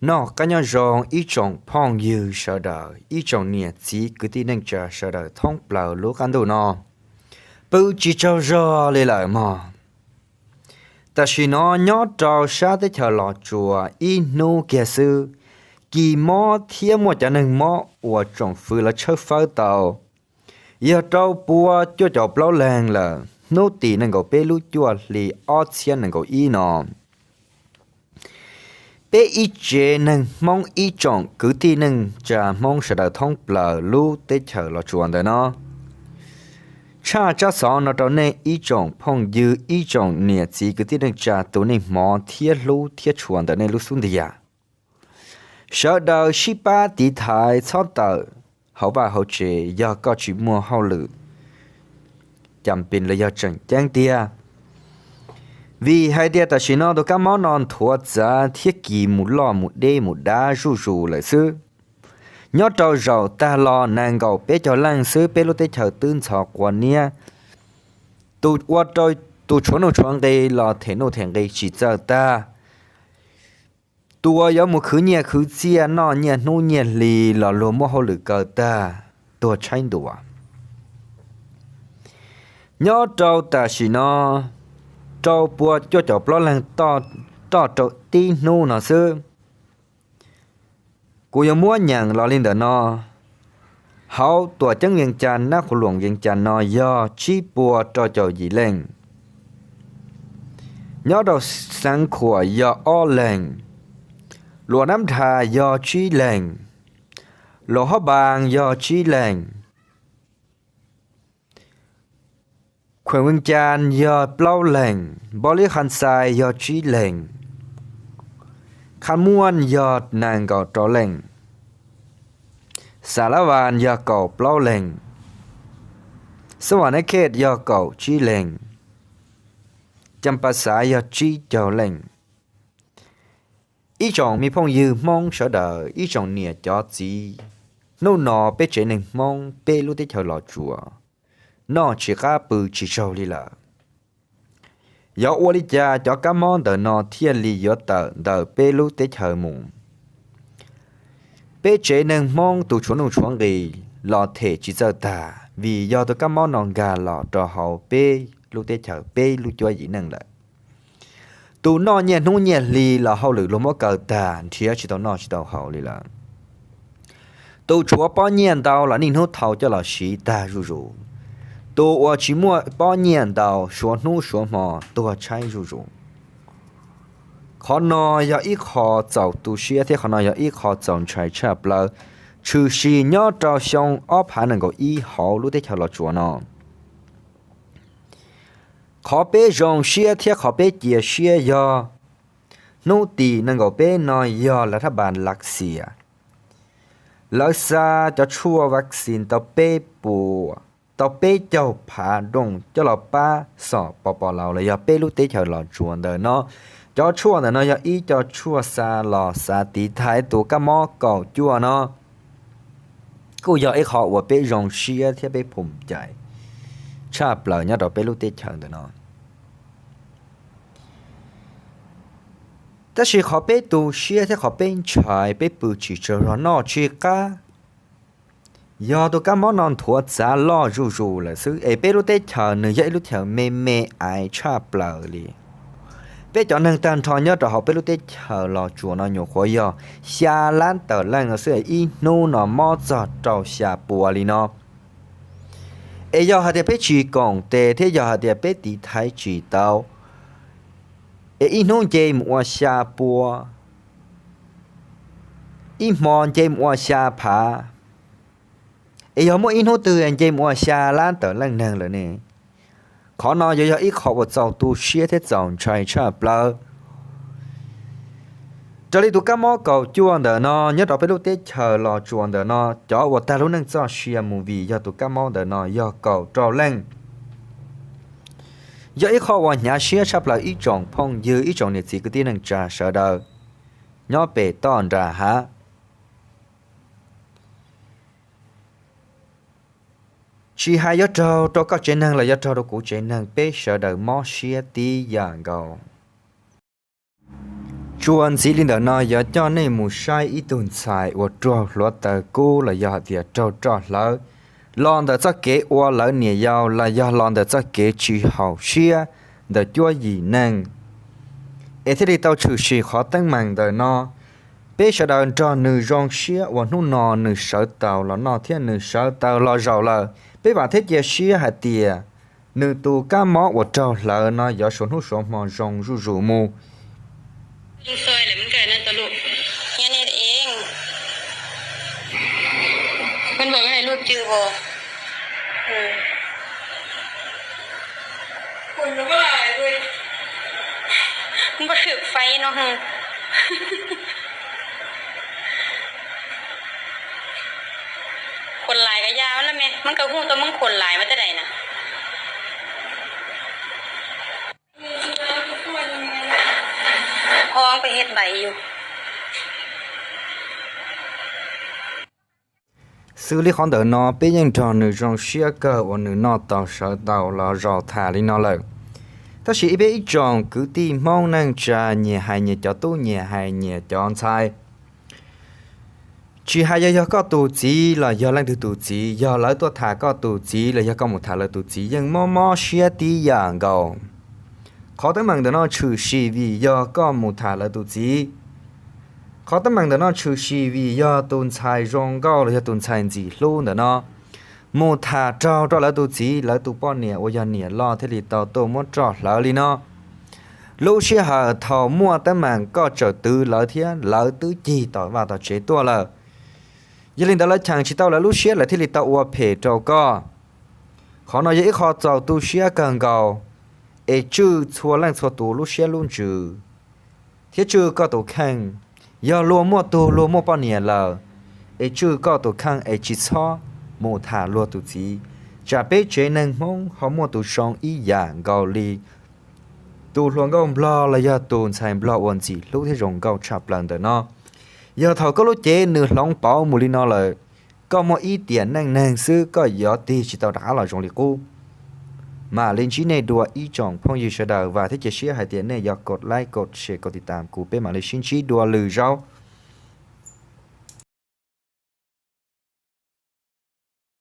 Noj qab nyob zoo ib tsoom phooj ywg sawv daws, ib tsoom niam txiv kwv tij neej tsa sawv daws thoob plaws lub qab ntuj no, pw tsis tsaug zog li lawm mog. Tam sim no nyob rau sab teb chaws Los Tsuas ib hnub kiag xwb, kis mob thiab muaj cov neeg mob uas tsoom fwv lawv tshawb fawb tau yog rau pua cuaj caum plaub leeg lawm hnub tim nees nkaum peb lub cuaj hli ob txhiab nees nkaum ib no. Peb ib tsev neeg Hmoob, ib tsoom kwv tij neej tsa Hmoob sawv daws thoob plaws lub teb chaws Los Tsuas ntawm no, tshaj tsab xov no rau nej ib tsoom phooj ywg, ib tsoom niam txiv kwv tij neej tsa tus neeg hmov thiab hlub thiab tshua ntawm nej lub xub ntiag. Sawv daws sib pab tiv thaiv txhob tawm hauv vaj hauv tsev yog koj tsis muaj hauj lwm cas pes los yog tseem ceeb tiag. Vim hais tias tam sim no tus kab mob no nthuav txav thiab kis mus loj mus deb mus dav zuj zus lawm xwb. Nyob rau zaum tag los nees nkaum peb caug leej xwb, peb lub teb chaws twb ntxhov quav niab. Tus ua rau tus tshuav nuj tshuav nqi los them nuj them nqi tsis txawj tag. Tus uas yuav mus khwv nyiaj khwv txiaj noj nyiaj hnub nyiaj hli los luag muab hauj lwm kaw tag, tuag tshaib ntua. Nyob rau tam sim no, rau pua cuaj caum plaub leeg toj rau tib hnub no xwb. Kuv yuav muab nyeem los li ntawm no: hauv tuam ceeb Vias Cas, nab qhuv luam Vias Cas no yog tsib pua rau caum yim leej. Nyob rau Xeev Khuam yog ob leeg, Luam Nab Dhas yog tsib leeg, Luam Hab Npaas yog tsib leeg, Khuam Vias Cas yog plaub leeg, Npau Li Khas Xais yog tsib leeg, Khas Muas yog nees nkaum rau leej, Xas Las Vas yog kaum plaub leeg, Xas Vas Nab Khej yog kaum tsib leeg, Cas Pas Xav yog tsib caug leej. Ib tsoom me phooj ywg Hmoob sawv daws, ib tsoom niam cov txiv, hnub no peb tsev neeg Hmoob peb lub teb chaws Los Tsuas noj tsis qab pw tsis tsaug li lawm. Yog ua li cas cov kab mob ntawm no thiaj li yuav tawm ntawm peb lub teb chaws mus? Peb tsev neeg Hmoob tus tshuav nuj tshuav nqi los them tsis txawj tag vim yog tus kab mob no nkag los rau hauv peb lub teb chaws peb lub cuab yim neej lawm. Tus noj nyiaj hnub nyiaj hli los hauj lwm luag muab kaw tag, nrhiav tsis tau noj tsis tau haus li lawm. Tus tshuav pob nyiaj ntau los niaj hnub thau coj los siv tag zuj zus. Tus uas tsis muaj pob nyiaj ntau suav hnub suav hmo tuag tshaib zuj zus. Qhov no yog ib qho txaus tu siab thiab qhov no yog ib qho txaus ntshai tshaj plaws, tshwm sim nyob rau xyoo ob phav nees nkaum ib hauv lub teb chaws Los Tsuas no. Qhov peb zoo siab thiab qhov peb cia siab yog hnub tim nees nkaum peb no yog lav thab npas Lav Xias lawv xa cov tshuaj vaccine tau peb puas, tau peb caug phav dooj coj los pab xom pos pos laus los yog peb lub teb chaws Los Tsuas ntawm no. Cov tshuaj ntawm no yog ib co tshuaj xa los xav tiv thaiv tus kab mob kaum cuaj no, kuj yog ib qho uas peb zoo siab thiab peb phum cai tshaj plaws nyob rau peb lub teb chaws ntawm no. Tab sis qhov peb tu siab thiab qhov peb ntshai peb pw tsis tsaug zog noj tsis qab, yog tus kab mob no nthuav txav loj zuj zus lawm xwb es peb lub teb chaws nws yog ib lub chaw me me aiv tshaj plaws li. Peb cov neeg tag nrho nyob rau hauv peb lub teb chaws Los Tsuas no nyuam qhuav yog xya lab tawm leej no xwb, ib hnub no mob txog rau xya pua li no. Es yog hais tias peb tsis koom tes thiab yog hais tias peb tiv thaiv tsis tau, es ib hnub nce mus ua xya pua, ib hmo nce mus ua xya phav, es yog muaj ib hnub twg nce mus ua xya lab tawm leej neeg lawm ne? Qhov no yuav yog ib qho uas txaus tu siab thiab txaus ntshai tshaj plaws. Raws li tus kab mob kaum cuaj ntawm no nyob rau peb lub teb chaws Los Tsuas ntawm no, cov uas tag lub neej txoj sia mus vim yog tus kab mob ntawm no yog kaum rau leej. Yog ib qho uas hnyav siab tshaj plaws ib tsoom phooj ywg, ib tsoom niam txiv kwv tij neej tsa sawv daws nyob pem toj nram hav. Tsis hais yuav raug rau koj tsev neeg los yuav raug rau kuv tsev neeg, peb sawv daws mob siab tib yam nkaus. Tsuas ntxiv li ntawm no yuav coj nej mus saib ib tug ntxhais uas raug hluav taws kub los yog hais tias raug roj hlawv los ntawm txoj kev ua lawv niam yau los yog los ntawm txoj kev tsis haum siab ntawm cuab yim neeg, es thiaj li tau tshwm sim qhov teeb meem ntawm no. Peb sawv daws nrog nws zoo siab uas hnub no nws sawv taus los noj thiab nws sawv taus los zaum lawm. Peb vam thiab cia siab hais tias nws tus kab mob uas raug hlawv no yuav suav hnub suav hmo zoo zuj zus mus. Khuam lais ka ya, mab ka hu tau mab khuam lais mas tej daim na. Ho peb he tais yus. Xws li qhov ntawm no peb yeej nrog nws zoo siab kawg uas nws noj tau sawv tau los zaum tham li no lawm. Tab sis ib peb ib tsoom kwv tij Hmoob neej tsa nyias hais nyias cov tub, nyias hais nyias cov ntxhais. Tsis hais yog, yog koj tus txiv los yog leej twg tus txiv, yog lawv tuaj tham koj tus txiv los yog koj mus tham lawv tus txiv yeej mob mob siab tib yam nkaus. Qhov teeb meem ntawm no tshwm sim vim yog koj mus tham lawv tus txiv. Qhov teeb meem ntawm no tshwm sim vim yog tus ntxhais zoo nkauj los yog tus ntxhais ntxim hlub ntawm no mus tham raug rau lawv tus txiv, lawv tus poj niam uas yog niam loj thiaj li tau tuaj muab roj hlawv li no. Lub sij hawm thaum muaj teeb meem koj tseem twv lawv thiab lawv twb cig tom vaj tom tsev tuaj lawm. Yog li ntawd lawv cheem tsis tau lawv lub siab lawv thiaj li tau ua phem rau koj. Qhov no yog ib qho txaus tu siab kawg nkaus, es tswj txhua leej txhua tus lub siab lub ntsws, thiab tswj koj tus kheej. Yog luag muaj tug luag muaj poj niam lawm, es tswj koj tus kheej es tsis txhob mus tham luag tus txiv. Tsam peb tsev neeg Hmoob ho muaj tus zoo ib yam nkaus li tus hluas nkauj Nplog los yog tus ntxhais Nplog uas ntxim hlub thiab zoo nkauj tshaj plaws ntawm no. Yog thaum koj lub cev nws hloov pauv mus li no lawm, koj muaj ib tiam neej neeg xwb koj yuav tig tsis tau rov qab los zoo li qub. Mam li ntsib nej dua ib tsoom phooj ywg sawv daws, vam thiab cia siab hais tias nej yuav kos like, kos share, kos tiv tam kuv, peb mam li sib ntsib dua lwm zaus.